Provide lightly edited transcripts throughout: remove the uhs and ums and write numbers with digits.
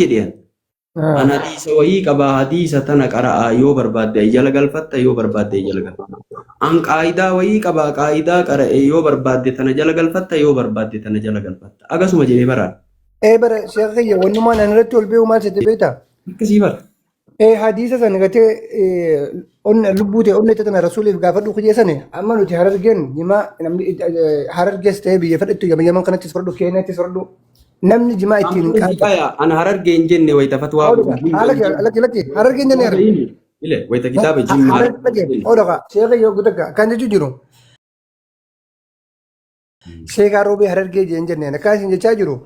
jedhe an? An hadiisa wayii qabaa hadiisa tana qara'aa yoo barbaadde jala galfatta yoo barbaadde jala galfatta. An qaayidaa wayii qabaa qaayidaa qara'e yoo barbaadde tana jala galfatta yoo barbaadde tana jala galfatta. Akkasuma jedhee baraan. Ee bara sheekha kiyya wannumaan an irratti ol beeku maal sitti beektaa? Akkasii bara. Ee hadiisa sana gatee onna lubbuu ta'e onna tana rasuuliif gaafadhu kiyya sani amma nuti harargeen jimaa namni harargees ta'e biyya fedhattu yaman kanattis fudhadhu keenyattis fudhadhu namni jimaa ittiin hin qaanfatu. Qaya an harargee hin jenne wayita fatwaa godhu. Lakki lakki harargeen jenne harargee. Ile wayita kitaaba jimmaa. Harargee odoka sheekha yoo gutakka kan jechuu jiru. Sheekaa roobee harargee jeen jenneen akkaan isin jechaa jiru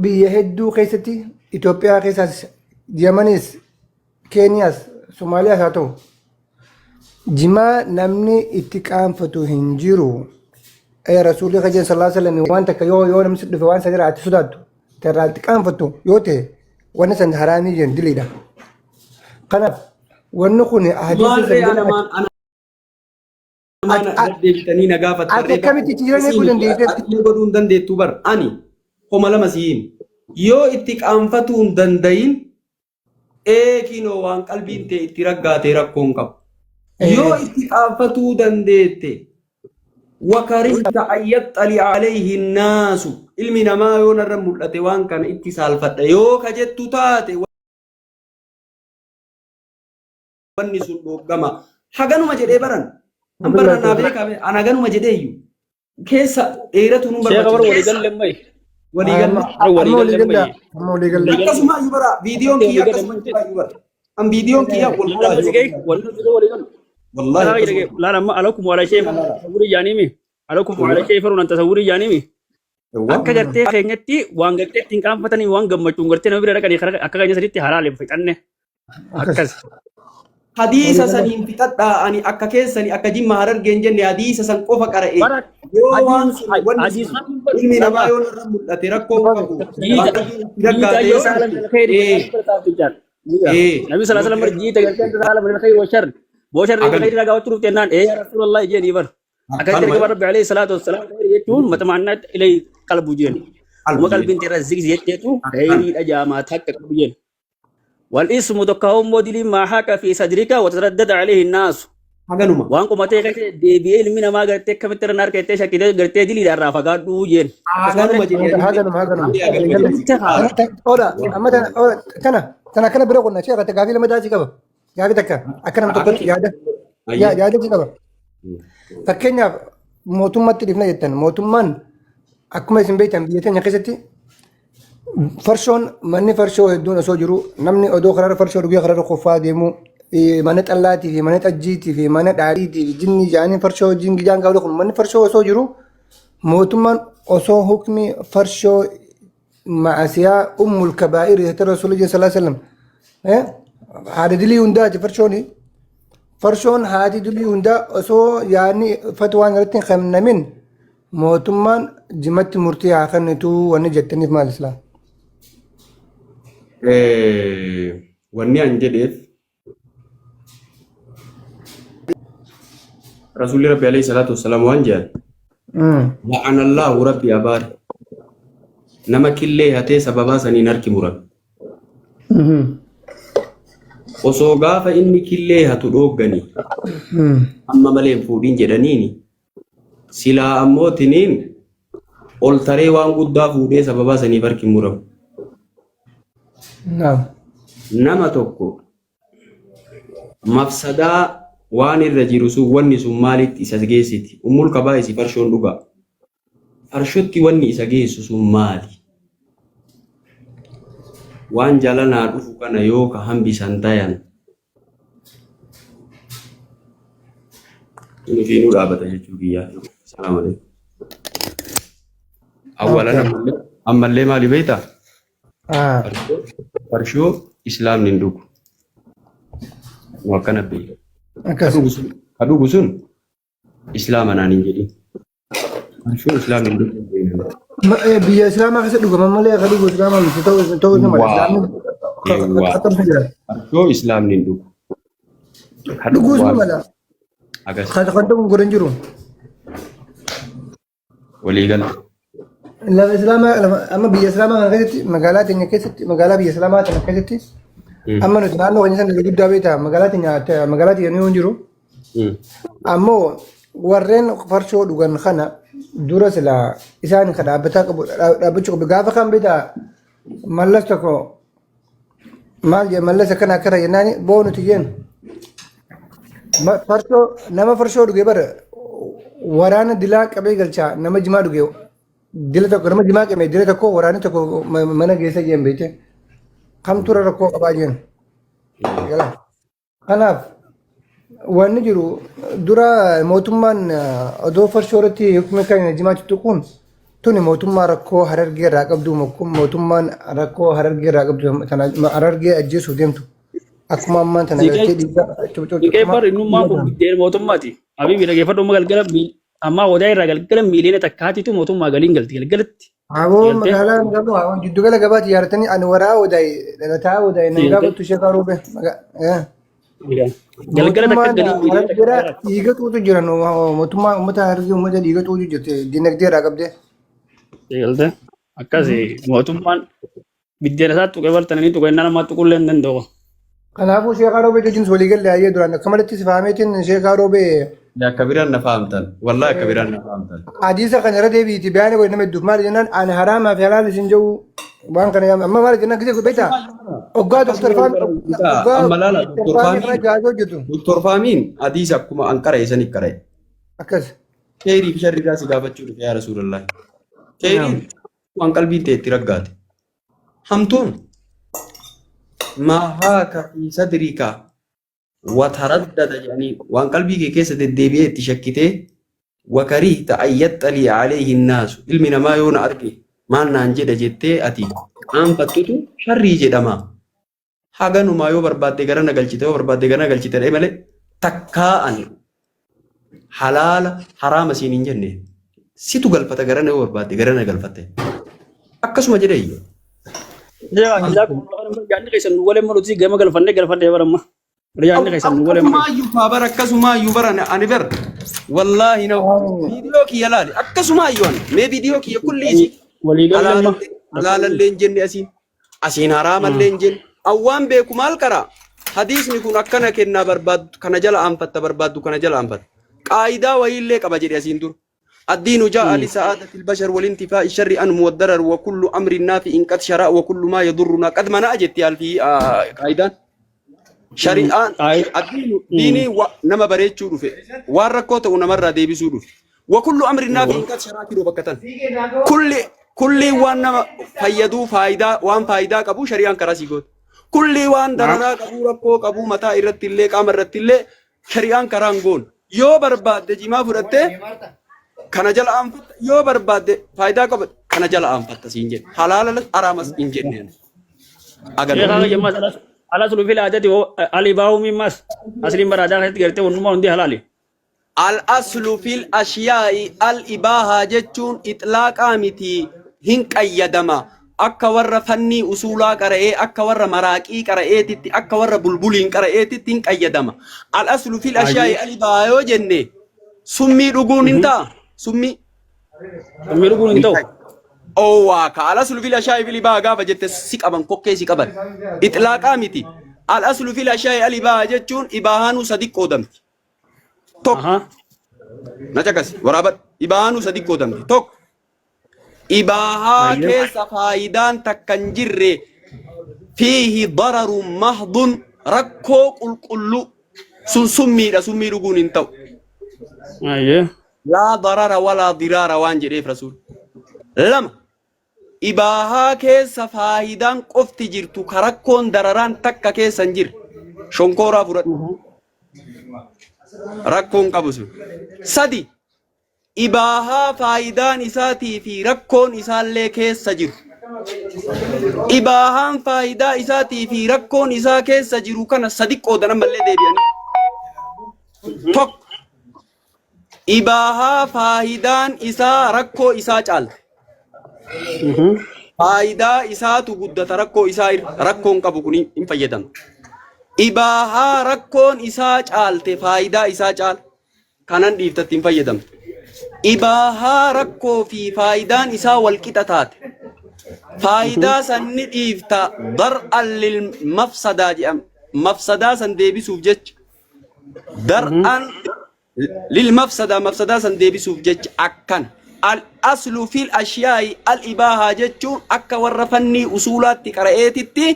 biyya hedduu keessatti Itoophiyaa keessaas Yamanis Keeniyaas Somaaliyaas haa ta'u jimaa namni itti qaanfatu hin jiru. Ee rasuulli kajeen sallallahu alaihi wasallam waan takka yoo yoo namni si dhufe waan sanirraa ati sodaattu irraa itti qaanfattu yoo ta'e wanni san haraamii jeen diliidha. Kanaaf wanni kun hadiisa Maarree san ana jala maan ana maan deebitanii na gaafattan. Ati akkamitti itti jiran eeguu dandeesse? Ati illee godhuu hin dandeettu bar ani koma lama siin yoo itti qaanfatuu hin dandayin ee kinoo waan qalbiin tee itti raggaate rakkoo hin qabu. Yoo itti qaanfatuu dandeette wakarihta an yaxxali alayhi naasu ilmi namaa yoo narra mul'ate waan kana itti saalfadha yoo ka jettu taate wanni sun dhooggama. Haganuma jedhee baran. An barra naa beekaa bee an haganuma jedhee iyyuu. Keessa dheeratu nu Sheekha bar barbaachisa. walii galle mai. Walii galle. Bar walii Amma walii galle galla. mai. Amma walii galla. Akkasuma iyyuu bara viidiyoon kiyya akkasuma iyyuu bara. An viidiyoon kiyya Laala wallaahi. sigay walii walii galle. Wallaahi akkasuma. Laala amma alakum wala shay tasawwuri jaanimi. Alakum wala shay faruun tasawwuri jaanimi. Akka gartee keenyatti waan gartee ittiin qaanfatanii waan gammachuun gartee nama bira dhaqanii akka keenya sadiitti halaale fixanne. Akkas. Hadiisa saniin fixadhaa ani akka keessani akka jimma harargee hin jenne hadiisa san qofa qara'e. Bara Yoo waan sun wanni hadiis sun ilmi namaa yoo narra mul'ate rakkoo hin qabu. Jiita Raggaate yoo yoo saalan khayri ee Nabi sallallahu alaihi wasallam jiita gartee saalan min khayri wa shar. Boo sharri Agan. khayri ragaa waccu dhufte naan ee yaa Rasulullah jeeni bar. Akka Akkanuma. ergama Rabbi alayhi salaatu wassalaam khayri jechuun matamaannaa ilay qalbu jeen. Uma qalbiin teerra zigzi jetteetu khayriidha jaamaa takka qalbu jeen. والاسم تكاوم موديل ما حاك في صدرك وتردد عليه الناس Haganuma. waan qomatee keessa deebi'ee ilmi namaa gartee akkamitti irra harka ittee shakkitee gartee diliidha irraa fagaadhuu jeen. Haganuma jedhee. Haganuma haganuma. Haganuma jedhee. Ola amma tana ola tana tana akkana bira qonna sheekha gaafii lama daasii qaba. Gaafii takka akka nama tokkotti yaada yaada si qaba. Fakkeenyaaf mootummaatti dhifna jettan mootummaan akkuma isin beektan biyya teenya keessatti Farshoon manni farshoo hedduun osoo jiru namni odoo karaarra farshoo dhugee karaarra kuffaa deemu mana xallaatii fi mana xajjiitii fi mana dhaadhiitii fi jinni jaanii farshoo wajjin gijaan gaafuu kun manni farshoo osoo jiru mootummaan osoo hukmi farshoo ma'asiyaa ummul kabaa'ir jettee rasuulli sallallahu alaihi wasallam haadha dilii hundaati farshooni farshoon haati dilii hundaa osoo yaadni fatwaan irratti hin kennamin Mootummaan jimatti murtii haa kennitu wanni jettaniif maal islaa? Wanni an jedheef Rasuulli Rabbi alayhi salaatu wassalaam waan jedhan la'anallaahu Rabbi abaare nama killee hatee sababaa saniin harki murame. Osoo gaafa inni killee hatu dhoogganii amma malee hin fuudhin jedhaniini Silaa ammoo tiniin ol taree waan guddaa fuudhee sababaa saniif harki hin muramu. Naam. Nama tokko mafsadaa waan irra jiru sun wanni sun maalitti isa geessiti? Ummul kabaa'isi farshoon dhugaa. Farshotti wanni isa geessu sun maali? Waan jalanaa dhufu kana yoo ka hambisan tayan Nufiinuu dhaabata jechuu kiyyaa. Salaam alaikum. Awwalan ammallee ammallee maali beektaa? Ah, Farshoo islaamni hin dhugu. Nu akkana beekna. akkas. Ka dhugu sun islaama naan hin jedhin. Farshoo islaamni hin dhugu. Biyya Islaamaa keessa dhugama malee akka dhugu Islaamaa miti ta'uu ta'uu ni mala. Waa. Islaamni Waa. khatamtu jira. Farshoo islaamni hin dhugu. Ka dhugu Dhuguus ni waan mala. agas Kan kan ta'u godhan jiru. walii gala. Lafa Islaamaa amma biyya Islaamaa kana keessatti, magaalaa teenya keessatti, magaalaa biyya Islaamaa kana keessatti, amma nuti naannoo keenya sana guddaa beektaa, magaalaa teenya, magaalaa teenya ni jiru. Ammoo warreen farshoo dhugan kana dura silaa isaan kan dhaabbataa qabu dhaabbachuu qabu. Gaafa kan beektaa, Mallas tokko maal jedhe? Mallas akkana akkana jennaan boo nuti jeen farshoo, nama farshoo dhuge bara waraana dilaa qabee galchaa, nama jimaa dhuge dila tokko, nama jimaa qabee dila tokko, waraanni tokko mana geessa jeen beekte, kamtu irra rakkoo qabaa jeen gala. Kanaaf wanni jiru dura mootummaan odoo farshoo irratti hukmi kan jimaa tuttuquun tuni mootummaa rakkoo Harargee irraa qabdu, mootummaan rakkoo Harargee irraa qabdu tana Harargee ajjeesuuf deemtu akkuma ammaan tana galtee dhiigaa Dhiqee bar innummaan kun biddeen mootummaati. Abiy dhageeffadhu, amma galgala ammaa wadaa irraa galgala 1 miiliyoona mootummaa galiin galti galgalatti. Aboo. Galtee? Magaalaa gabaa giddugala gabaatti ijaarratanii, ani waraa wadaay dhalataa wadaay nan Galtee? gaafattu sheekaa roobee. Galgala takka Mootummaan galii miiliyoona Harargeera takka. dhiiga xuutu jiran, mootummaa uummata Harargee uummata dhiiga xuutu jirti dinagdee irraa qabdee. Galtee? Akkasi mootummaan biddeena isaa tuqee bartanii tuqee nama tuqullee hin danda'u. Kanaafuu sheekaa roobee wajjin walii galle hayyee duraan akka malatti si faameetiin sheekaa roobee. Akka biraan na fahamtan. Wallahi akka biraan na fahamtan. Hadiisa kana irra deebiiti bayaan godhe nama hedduuf. Maali jennaan, ani haraamaa fi halaal isin jedhu waan kana yaame. Amma maali jennaan, gisee beektaa, oggaa Doktor Faami, oggaa Amma laala Doktor Doktor Faami kana Faamiin jaajoo hojjetu. Doktor Faamiin hadiisa akkuma an qara'e sani qara'e. Akkas. Kheyrii fi sharriidhaa si gaafachuu dhufe yaa Rasuulallah. Kheyriin waan qalbiin ta'e itti raggaate. Hamtuun ما حاك في صدرك وتردد jedhanii waan qalbii kee keessa deddeebi'ee itti shakkitee وكرهت أن يطلع عليه الناس, ilmi namaa yoo na arge maal naan jedha jettee ati qaanfattutu sharrii jedhama. Haganumaa yoo barbaadde gara na galchite, yoo barbaadde gara na galchite dhee malee takkaa ani halaala haraama siin hin jenne, situ galfata, gara na yoo barbaadde gara na galfatte. Akkasuma jedhee iyyuu. Yaadni keessan nu walee maluuti gama galfannee galfannee baramma. Yaadni keessan nu walee maluuti. Akkasumaayyuu kaa bara, akkasumaayyuu bara ani bar wallaahi na viidiyoo kiyya laali, akkasumaayyuu ani mee viidiyoo kiyya kulli isi Walii galle amma. Halaalallee hin jenne, asiin asiin haraamallee hin jenne. Awwaan beeku maal qaraa, hadiisni kun akkana kennaa, barbaaddu kana jala aanfatta, barbaaddu kana jala aanfatta, qaayidaa wayiillee qaba jedhe asiin dura. الدين جاء لسعادة البشر والانتفاء الشر عنهم والضرر وكل أمر نافع قد شرع وكل ما يضرنا قد منع جت في قاعدة shari'aan addiinu diinii nama bareechuu dhufe, waan rakkoo ta'u namarraa deebisuu dhufe. وكل أمر نافع قد شرع kidoo bakka tan kulli kulli waan nama fayyaduu, faayidaa, waan faayidaa qabu shari'aan karaa sii goote. Kulli waan dararaa qabu, rakkoo qabu, mataa irratti illee qaama irratti illee shari'aan karaa hin goone. Yoo barbaadde jimaa fudhattee kana jala aanfatta, yoo barbaadde faayidaa qaba kana jala aanfatta siin jedhe, halaala haraamas hin jenneen. Sheekhaa jemmaa الأصل في العادة الإباحة مmas asliin bara aadaa keessatti gartee wannumaa hundi halaali. الأصل في الأشياء الإباحة jechuun iطلاaqaa miti, hin qayyadama. Akka warra fannii usuulaa qara'ee, akka warra maraaqii qara'eetitti, akka warra bulbuliin qara'eetitti hin qayyadama. الأصل في الأشياء الإباحة yoo jenne summii dhuguun hin ta'a. Summii. Summii dhuguun hin ta'u. Oowwaa ka الأصل في الأشياء في الإباحة gaafa jette si qaban, kokkee si qaban. Iطلاaqaa miti. الأصل في الأشياء الإباحة jechuun ibaahaanuu sadi qoodamti. Tokko. Na caqasi waraabadhu, ibaahaanuu sadi qoodamti. Tokko, ibaahaa keessa faayidaan takka hin jirre, فيه ضرر محض, rakkoo qulqullu, sun summiidha, summii dhuguun hin ta'u. لا ضرر ولا ضرار waan jedheef rasuul. Lama, ibaahaa keessa faayidaan qofti jirtu, ka rakkoon dararaan takka keessa hin jirre, shonkooraa fudhadhu, rakkoon qabu sun. Sadi, ibaahaa faayidaan isaatii fi rakkoon isaallee keessa jiru. Ibaahaan faayidaa isaatii fi rakkoon isaa keessa jiru kana sadi qoodan ammallee deebi'anii. Tokko, ibaahaa faayidaan isaa rakkoo isaa caalte. Faayidaa isaatu guddata rakkoo isaa irra, rakkoon qabu kun hin fayyadamu. Ibaahaa rakkoon isaa caalte faayidaa isaa caala. Kanan dhiiftatti hin fayyadamtu. Ibaahaa rakkoo fi faayidaan isaa wal qixa taate. Faayidaa san ni dhiifta dar'an lil mafsadaa jedhama. Mafsadaa san deebisuuf jecha. Dar'an lil mafsadaa mafsadaa san deebisuuf jecha akkana. Al aslu fil ashyaa'i al ibaahaa jechuun akka warra fannii usuulaatti qara'eetitti.